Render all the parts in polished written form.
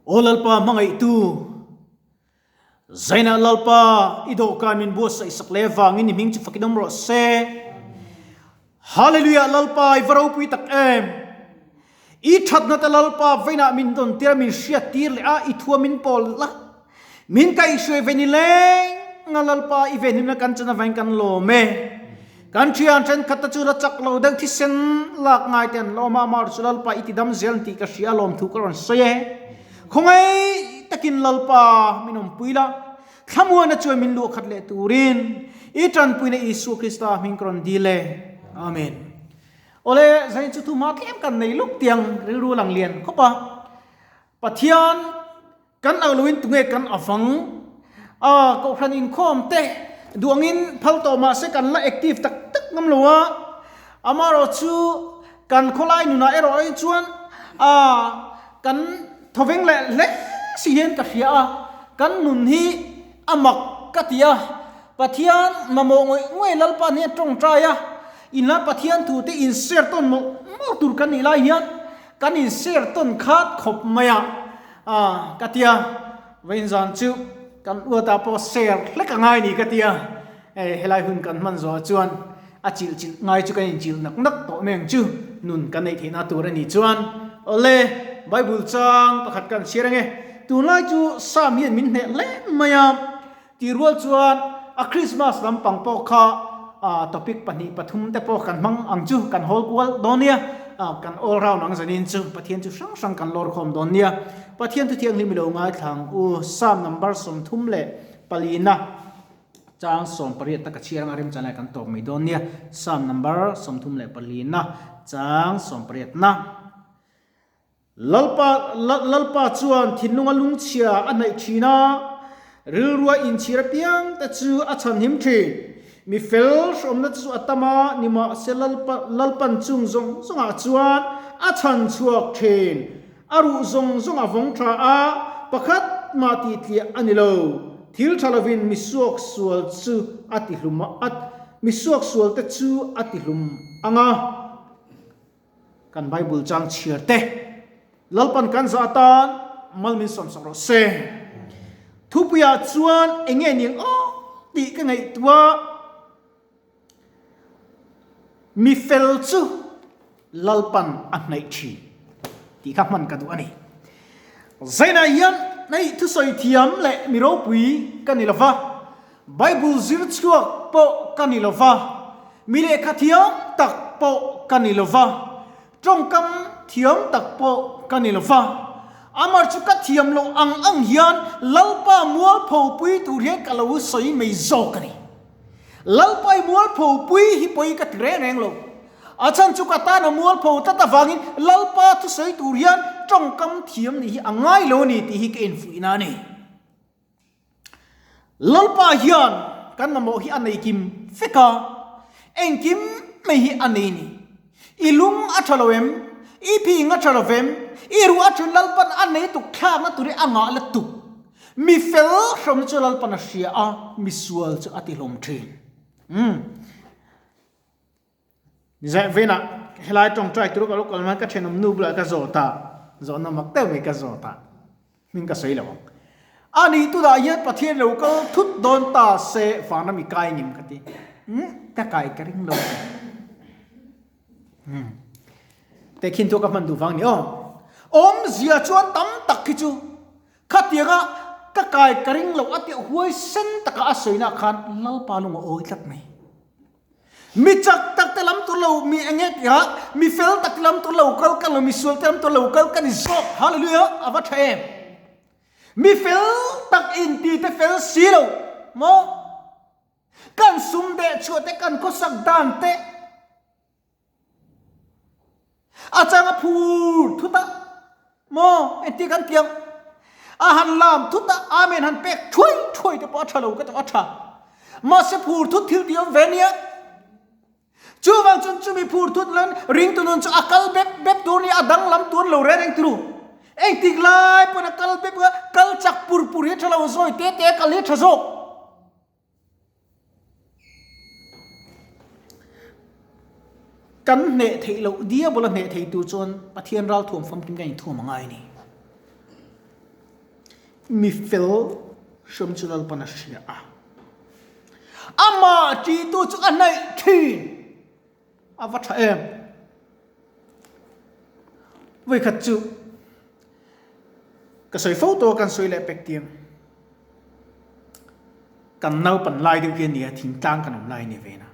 Aw Lalpa hmangaihtu, Zainah Lalpa i dawhkan min buatsaih sak leh vangin i hming chu fakin awm rawh se. Hallelujah Lalpa i va ropui tak em! I thatna te Lalpa vainah min dawn tir a min hriat tir leh a i thua min pawl la min kaihhruai ve ni leng a Lalpa i venhimna kan chan avangin kan lawm e. Kan thian thenkhat te chu la chak lo deuh thisen lak ngai te an la awm a, amah chu Lalpa i ti dam zel an tih ka hria a lawmthu ka rawn sawi e. Khawngaih takin Lalpa min awmpui la, thlamuana chuan min luah khat leh turin i tanpuina Isua Krista hming ka rawn dil e. Amen. Awle, zain chu thu hma tlem kan nei luk tiang rilru lang lian khawp a. Pathian kan au loin tunge kan avang a kohhran inkhawm te duangin phal tawh mah se kan la active tak tak ngam lo a. Amaherawh chu kan khawlai nunah erawh ai chuan a kan thawveng leh hle si hian ka hria a. Kan nun hi a mak ka ti a. Pathian mamawh ngawih ngawih Lalpa hnen tawngtai a, inla Pathian thu te in share tawn mawlh mawlh tur kan nih lai hian kan in share tawn khat khawp mai a, ah ka tia vawiin zan chu kan uatah pawh share hlek a ngai ni ka tia, hei helai hun kan hman zawh chuan a chilh chilh ngai chu kan in chilh nak nak tawh mai ang chu nun kan neih theihna tur a nih chuan awle Bible chang pakhat kan chhiar ange tunlai chu Psalm hian min hneh hle mai a. Tih rual chuan a Christmas lampang pawh kha topic pahnih pathum te pawh kan hmang ang chu kan hawl kual dawn nia, kan all round ang zanin chu Pathian chu hrang hrang kan lawr khawm dawn nia. Pathian thu thianghlim i lo ngaithla ang u, Psalm number 34 chang 18 taka chhiar anga remchan lai kan tawp mai dawn nia, Psalm number 34 chang 18 na. Lalpa, Lalpa chuan thinlunga lungchhia a hnaih thin a, rilrua inchhir apiang te chu a chhanhim thin. Mi fel hrawmna te chu a tam a, nimahse Lalpa, Lalpan chung zawng zawngah chuan a chhan chhuak thin. A ruh zawng zawng a vawng tha a, pakhat mah tih tliah a ni lo. Thil tha lovin mi suak sual chu a ti hlum a, mi suak sual te chu a ti hlum ang a. Kan Bible chang chhiar te Lalpan kan zah atan mal min sawmsak rawh se. Thupuiah chuan eng nge ning aw tih ka ngaihtuah mi fel chu Lalpan a hnaih thin tih kha hman ka duh a ni. Zainah hian hei thusawi thiam leh mi ropui ka ni lova, Bible zir chhuak pawh ka ni lo va, mi lehkha thiam tak pawh ka ni lo va, tawngkam thiam tak pawh ka ni lo va. Amar chu ka thiam loh ang ang hian Lalpa mualphopui tur hian ka lo sawi mai zawk a ni. Lalpa i mualphopui hi pawi ka ti reng reng lo. A chhan chu ka tan a mualpho tlat avangin Lalpa thusawi tur hian tawngkam thiam nih hi a ngai lo a ni tih hi ka infuihna a ni. Lalpa hian kan mamawh hi a nei kim vek a, engkim mai hi a nei ni. I lung a tha lo em? I phing a tha lo vem? I ruh a thin Lalpan a nei tuk thlakna tur hi a ngah la tuk. Mi fel hrawmna chu Lalpan a hria a, mi sual chu a ti hlawm thin. Umm. Zeh venah helai tawngtai tur ka lo kal hman ka thenawm nu bulah ka zawt a, zawhna mak deuh mai ka zawt a, hming ka sawi lo ang. A nih tunah hian Pathian lo kal thut dawn ta se vana mi kai ngem ka ti. Umm ka kai ka ring lo. Umm tehkhin thu ka hman duh vang ni aw. Awmzia chuan tam tak khi chu khatianga ka kai ka ring lo a tih huaisen taka a sawina khan Lalpa lung a awi tlat mai. Mi chak tak te lam tur lo mi eng nge tih ah mi fel tak te lam tur lo kal kan lo mi sual te lam tur lo kal ka ni zawk hallelujah a va tha em mi fel tak in ti te fel si lo maw kan sum deh chhuah te kan khawsak dan te A chang a phur thut a, maw engtin kan ti ang? A han lam thut a, Amen han pek thuai thuai te pawh a tha lo ka ti a tha. Mahse phur thut thil tih awm ve nia. Chuvang chuan chumi phur thut lan ringtu nun chu a kal bep bep tur nia, a danglam tur lo reng reng turu. Engtik lai pawn a kal bep a, kal chak pur pur hi a tha lo, zawi te te a kal hi a tha zawk. Kan hneh theih loh diabol a hneh thei tur chuan Pathian ralthuam famkim kan inthuam a ngai a ni. Mi fel hram chu Lalpan a hria a, amah ṭihtu chu a hnaih ṭhin. A va ṭha em? Vawikhat chu ka sawi fo tawh a, kan sawi leh pek tiang. Kan naupan lai deuh hi a nia, thingtlang kan awm lai a ni ve na.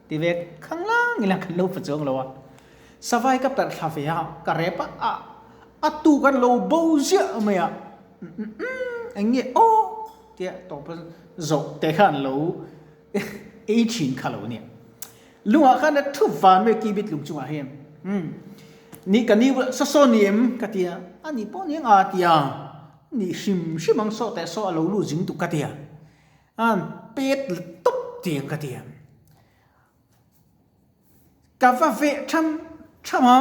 Ti ve khang lang ila kan lo pa chuang lo a. Savai ka perh thla ve a, ka rep a, a a tu kan lo bo ziah mai a. Eng nge aw tia tawp zawh te kha an lo ei thin kha lo nia. Lungah khan a thu van mai ki bit lung chungah hian umm ni ka ni saw saw ni em ka tia a ni pawh ni ang a tia ni hrim hrim ang saw teh saw a lo lut zing tuk ka tia an pet la tawp tiang ka tia ka va veh tham tham a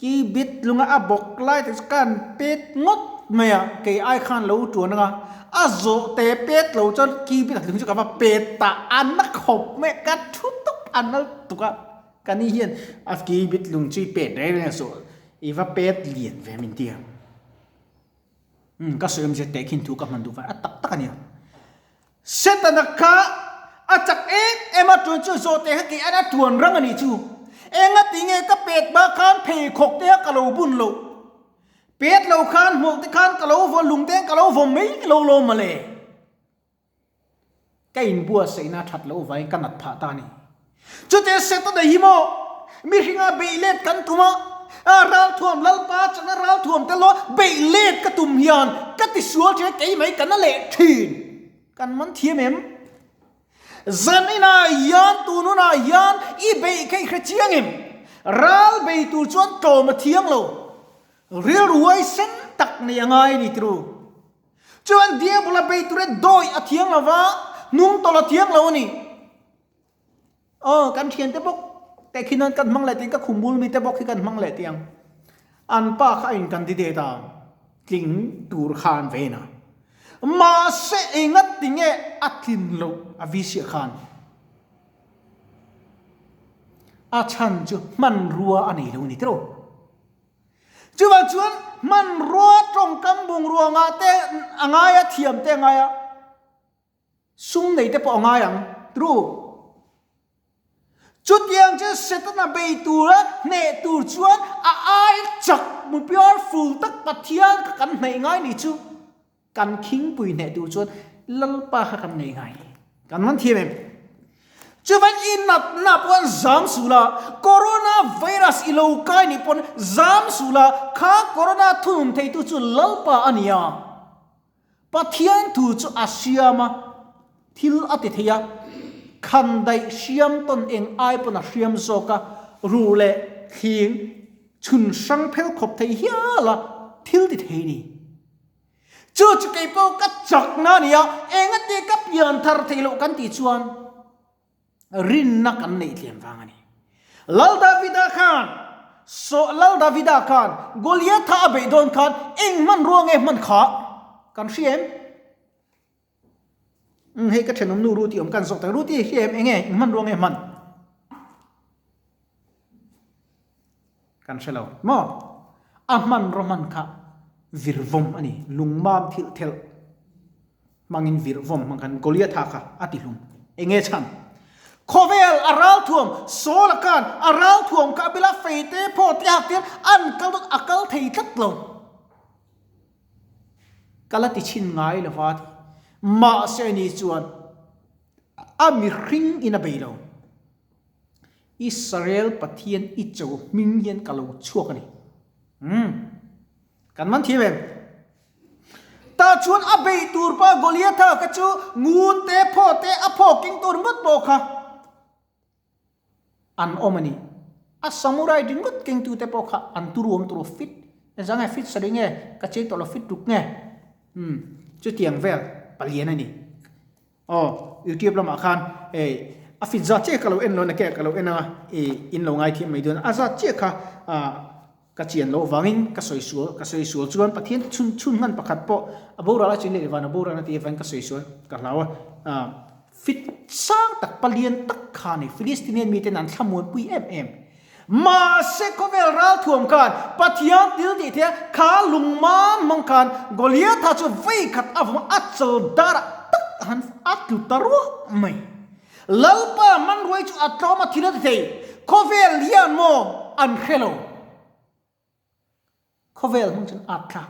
ki bit lunga a bawk lai te chu ka han pet ngawt mai a kei ai khan lo tuan anga a zawh te pet lo chuan ki bit lung chu ka va pet ta a na khawp mai a ka thu tawp a nal tuk a ka ni hian a ki bit lung chu i pet reng reng a zawh i va pet lian ve min ti a umm ka sawi awmzia tehkhin thu ka hman duh vang a tak tak a nia. Setana kha a chak em em a, tuan chu zawhte kha kei an a tuan rang a nih chu. Engati nge ka pet hma khan pheikhawk te kha ka lo bun loh? Pet lo khan hmuh te khan ka lo vaw lung te ka lo vaw mai lo lo mawle. Ka inbuatsaihna a that loh vangin ka nat phah ta a ni. Chute Setana hi maw mihringa beih let kan tum a, ralthuam Lalpa chakna ralthuam te law beih let ka tum hian ka tisual thin a, kei mai ka na leh thin. Kan man thiam em? Zan inah hian tun hunah hian i beih kha i hre chiang em? Ral bei tur chuan tlawm a thiang lo. Rilru huaisen tak nei a ngai a ni tiru. Chuan Diabol a bei tura dawi a thiang lo va, hnung tawlh a thiang lo a ni. Aw, kan thiante bawk te khi nan kan hmang leh tih ka khum bul mite bawk hi kan hmang leh tih ang. An pa kha a in candidate a, tling tur kha an ven a. Mahse engat tinge a tlin loh a VC ah khan. A chhan chu hmanrua a nei lo a ni tiraw. Chuvang chuan hmanrua tawngkam bungrua ngah te a ngai a, thiam te a ngai a. Sum nei te pawh a ngai ang, true. Chutiang chu Setana bei tura hneh tur chuan a ai chak mu powerful tak Pathian kha kan hnaih ngai ni chu kan khingpui hneh tur chuan Lalpa kha kan nei ngai ni. Kan man thiam em? Chuvan i natna pawh an zam suh la, Corona virus i lo kai nih pawn zam suh la, kha Corona thunun theitu chu Lalpa a nia. Pathian thu chu a siam a, thil a ti thei a, khan daih hriam tawn eng ai pawn a hriam zawk a, ruh leh thling chhun hrang phel khawp thei hial a thil ti thei ni. Chu chu kei pawh ka chakna a ni a, engati ka pian thar thei loh kan tih chuan rinna kan neih tlem vang a ni. Lal Davida khan saw Lal Davida khan Goliatha a beih dawn khan eng hmanrua nge hman kha kan hria em? Umm hei ka thenawm nu Ruti awm kan zawk tak Ruti hria em enge eng hmanrua nge hman? Kan hre lo maw? A hmanraw hman kha virvawm a ni, lungmam thilh thelh hmangin virvawm hmang khan Goliatha kha a ti hlum. Enge chhan? Khawvel a ralthuam, Saul-a khan a ralthuam kha a bila feite phaw te hak tir an kal dawn a kal thei tlat lo. Kal a ti chhin ngai lo va ti. Mahse ni chuan a mihring in a bei lo. Israel Pathian i cho hming hian ka lo chhuak a ni. Umm. Kan man thiam em? Tah chuan a beih tur pa Goliatha kha chu ngun te, phaw te, a phaw keng tur ngawt pawh kha an awm a ni. A samurai ringawt kengtu te pawh kha an turuam tur fit. Engzah nge fit sarih nge? Ka cheng tawh lo fit ruk nge? Umm. Chutiang vel palian a ni. Aw, YouTube lamah khan eh a fit zat chiah ka lo en lo na ke ka lo en a eh in lo ngaithiam mai dawn a, a zat chiah kha ah ka chian loh vangin ka sawi sual ka sawi sual chuan Pathian chhun chhun hman pakhat pawh a boral a chin leh van a boral a tih avangin ka sawi sual ka hlau a, ah fit sang tak palian tak kha a ni Philistinian miten an thlamuanpui em em. Mahse khawvel ralthuam khan Pathian thil tih theih a, kha lungmam hmang khan Goliatha chu veikhat a vawm a chal darah tak han a tlu ta ruah mai. Lalpa hmanruai chu a tlawm a thil a ti thei. Khawvel hian maw an hre lo. Khawvel hmang chuan at thlak.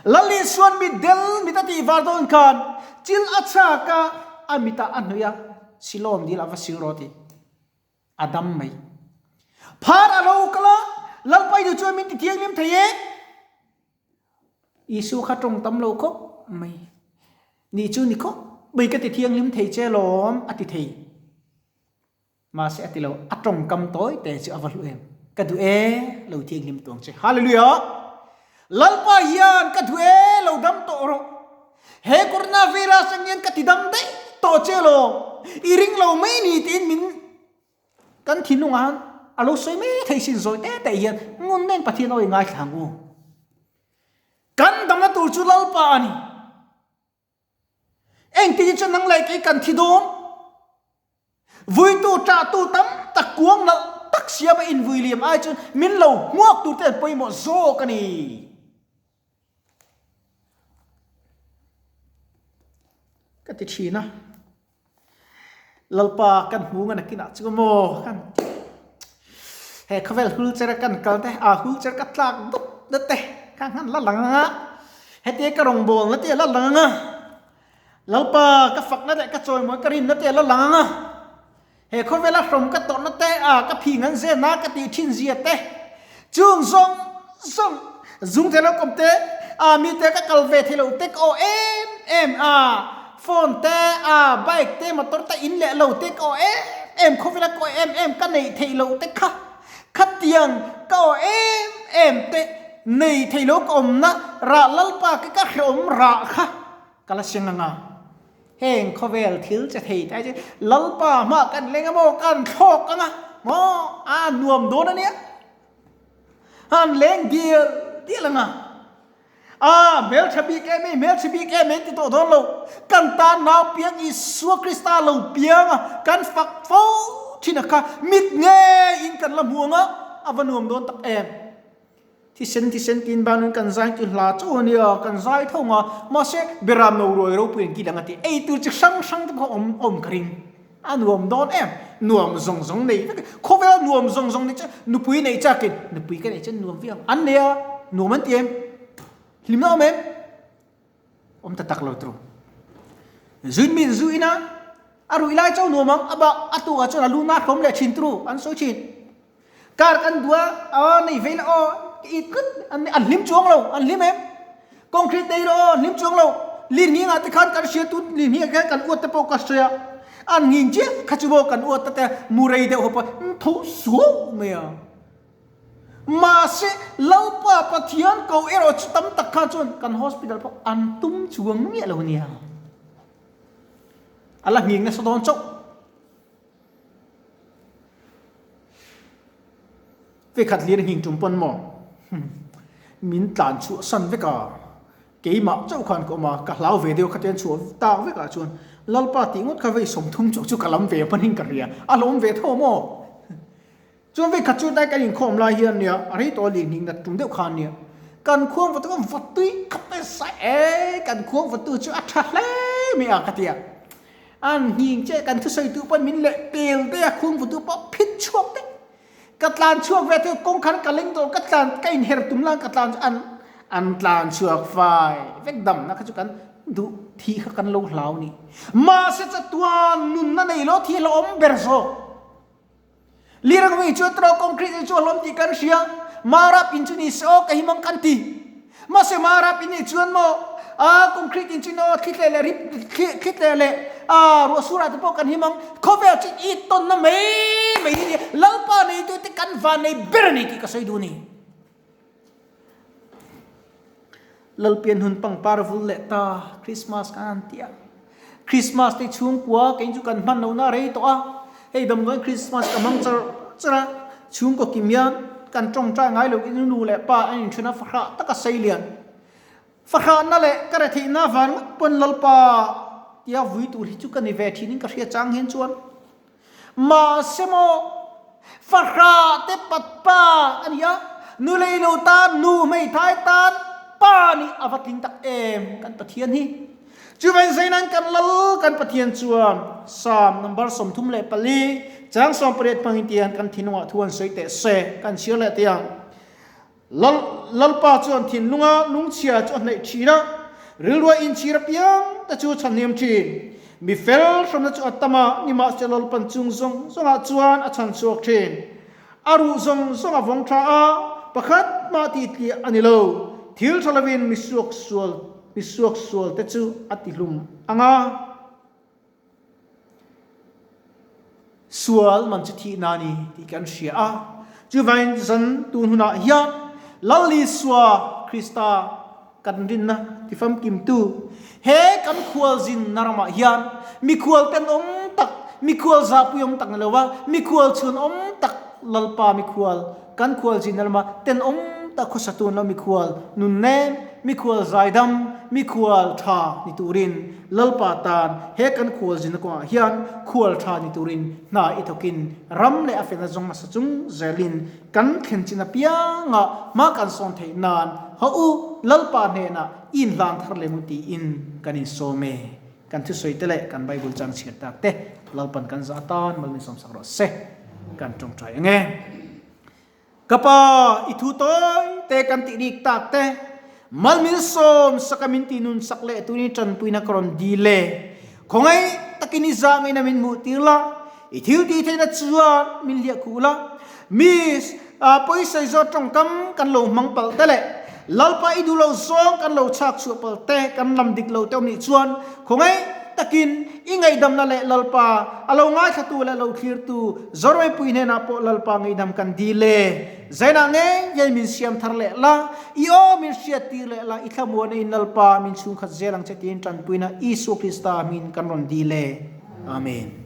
Lal Isuan mit del mit a tih var dawn khan chil a chhak a, a mitah a hnawih a, Silawm dil a va sil rawh ti. A dam mai. Phar a lo kal a, Lalpa i duh chuan min ti thianghlim thei e. Isua kha tawng tam lo khawp mai. Nih chu ni khawp mai ka ti thianghlim thei che lawm a ti thei. Mahse a ti lo, a tawngkam tawi te chu a va hlu em. Ka duh e, lo thianghlim tuang che. Hallelujah! Lalpa hian ka duh e, lo dam tawh rawh. He coronavirus ang hian ka ti dam daih tawh che lawm. I ring lo mai ni tiin min kan thinlungah han a lo sawi mai thei sin zawi te te hian ngun nen Pathian awi ngaithla ang u. Kan damna tur chu Lalpa a ni. Engtin chu nang leh kei kan thi dawn? Vuitu ṭahtu tam tak kuang nalh tak siama invui liam ai chuan min lo hmuak tur te an pawimawh zawk a ni. Ka ti ṭhin a. Lalpa kan hmu ngan akinah chu maw kan he khawvel hul cher kan kal te a hul cher ka tlak dup na te kha ngan la lang anga heti ka rawngbawl na te la lang anga Lalpa ka fak na leh ka chawimawi ka rin na te la lang anga he khawvela hrawm ka tawrh na te a ka phi ngan zel na ka tih thin zia te chung zawng zawng zung thei lo kawm te a mi te ka kal ve thei lo te ka aw em em a phone te a bike te motor te in leh lo te ka aw em em khawvela ka aw em em ka neih theih loh te kha khatiang ka aw em em te nei thei lo ka awmna rah lalpa ke ka hrehawm rah kha ka la seng anga heng khawvel thil che thei te chu Lalpa hma kan leng a maw kan thlawk anga maw a nuam dawn a nia han leng dial dial anga a hmeltha bik em em hmelchhe bik em em ti tawh dawn lo kan tan nau piang Isua Krista lo piang a kan fak fo thin a kha mit ngeiin kan la hmu anga a va nuam dawn tak em. Thisen thisen tiin banun kan zai chu hla chauh a nia, kan zai tho ang a, mahse Beram no ruai ropui an kil ang a ti, ei tur chi hrang hrang te pawh awm awm ka ring, a nuam dawn em, nuam zawng zawng nei vek, khawvel nuam zawng zawng nei chu nupui neih chakin nupui ka neih chuan nuam viau ang, an nei a, nuam an ti em, hlimna awm em? Awm ta tak lo tur. Zuin min zu ina a ruih lai chauh nuam ang, a bak a tukah chuan a lu na hlawm leh thin turu an sawi thin. Car kan duh a, aw nei vei la aw i tlut an an hlim chuang lo, an hlim em? Concrete nei rawh aw an hlim chuang lo. Lirnghing ah te khan kan hria tun lirnghing ah khan kan uat te pawh ka hria a, an nghing chiah kha chu maw kan uat ta te mu rei deuh ho pawh tho suau mai a. Mahse, Lalpa Pathian ko erawh chu tam tak kha chuan kan hospital pawh an tum chuang miah lo nia. A la nghing nasa dawn chauh. Vekhat lir nghing tum pawn maw? Min tlan chhuah san vek a. Keimah chauh khan ka awm a, ka hlau ve deuh khatiang chhuah tak vekah chuan Lalpa tih ngawt kha vei 30 chauh chu ka lam ve hmanin ka hria. A hlawm ve tho maw? Chuan vei khat chu tlai kan inkhawm lai hian nia, a rei tawh a lian hning nat tum deuh khan nia, kan khuang vatu kha va tui khawp mai sa e, kan khuang vatu chu a tha hle mai a ka ti a. An hning che kan thusawi tu pawn min leh pel daih a, khuang vatu pawh phit chhuak daih. Ka tlan chhuak ve thei, kawng khan ka leng tawh, ka tlan ka inher tum lai ka tlan chu an an tlan chhuak fai vek damna kha chu kan duh thih kha kan lo hlau ni. Mahse chatuan nunna nei lo thih a hlauhawm ber zawk. Lirang mi chu tro concrete chu hlawm tih kan hria Marap in chu ni se aw ka himang kan ti Mahse Marap in nih chuan maw a concrete in chu no thli tle leh rip thli tle leh a ruah sur ah te pawh kan himang khawvel chu i tawn na mai mai hi ni Lalpa neitu te kan van nei ber a ni tih ka sawi duh a ni. Lalpian hun pangpar vul leh ta Christmas kan han ti a. Christmas te chhungkua kei chu kan hman lohna a rei tawh a, hei damdawiin Christmas ka hmang char char a, chhungkaw kim hian kan tawngtai ngai lo in nu leh pa an inthen a fahrah taka sei lian. Fahrahna leh ka retheihna avang ngawt pawn Lalpa tia vui tur hi chu ka ni ve thin in ka hria chang hian chuan. Mahse maw! Fahrah te pat pa a ni a, nu lei lo tan, nu hmeithai tan pa nih a va tling tak em kan Pathian hi. Chuvain zeinan kan lal kan Pathian chuan Psalm number 34 chang 18 hmangin tihian kan thinlungah thu an sawi teh se kan chhiar leh teh ang. Lal Lalpa chuan thinlunga lungchhia chu a hnaih thin a, rilrua inchhir apiang te chu chhanhniam thin. Mi fel hramna chu a tam a, nimahse Lalpan chung zawng zawngah chuan a chhan chhuak thin. A ruh zawng zawng a vawng tha a, pakhat mah tih tliah a ni lo. Thil tha lovin mi suaksual mi suaksual te chu a tihlum ang a. Sual man chu thihna a ni tih kan hria a. Chuvangin zan tun hunah hian Lal Isua Krista kan rinna tifamkimtu he kan khualzinna ramah hian mikhual tenawm tak, mikhual zahpuiawm tak ni lova mikhual chhunawm tak Lalpa mikhual Kan khualzin lama tenawm tak khawsatun lo mikhual nunnem, mikhual zaidam, mikhual tha ni turin Lalpa tan he kan khualzinna kawngah hian khual tha ni turin hna i thawkin ram leh a felna zawng hmasa chung zelin kan thlen chin apiangah hma kan sawn theih nan haw u Lalpa hnenah i inhlan thar lem u tiin kan insawm e. Kan thusawi te leh kan Bible chang chhiar tak te Lalpan kan zah atan mal min sawmsak rawh se. Kan tawngtai ange. Ka pa i thu tawi te kan tih rik tak te mal min sawm sak a min tih nun sak leh turin tanpuina ka rawn dil e. Khawngaih takin i zah ngaihna min hmuh tir la, i thil tih theihna chuan min hliah khuh la. Mi pawisawi zawt tawngkam kan lo hmang palh te leh Lalpa i duh lo zawng kan lo chhak chhuah palh te kan lam dik lo te awm nih chuan khawngaih takin i ngaihdamna leh Lalpa a lo ngaithlatu leh lo thlirtu Zoremipui hnenah pawh Lalpa ngaihdam kan dil e. Zainah ngei ngei min siam thar leh la, i aw min hriat tir leh la, i thlamuana in Lalpa min chhungkhat zel ang che tiin tanpuina Isua Krista hmingin kan rawn dil e. Amen.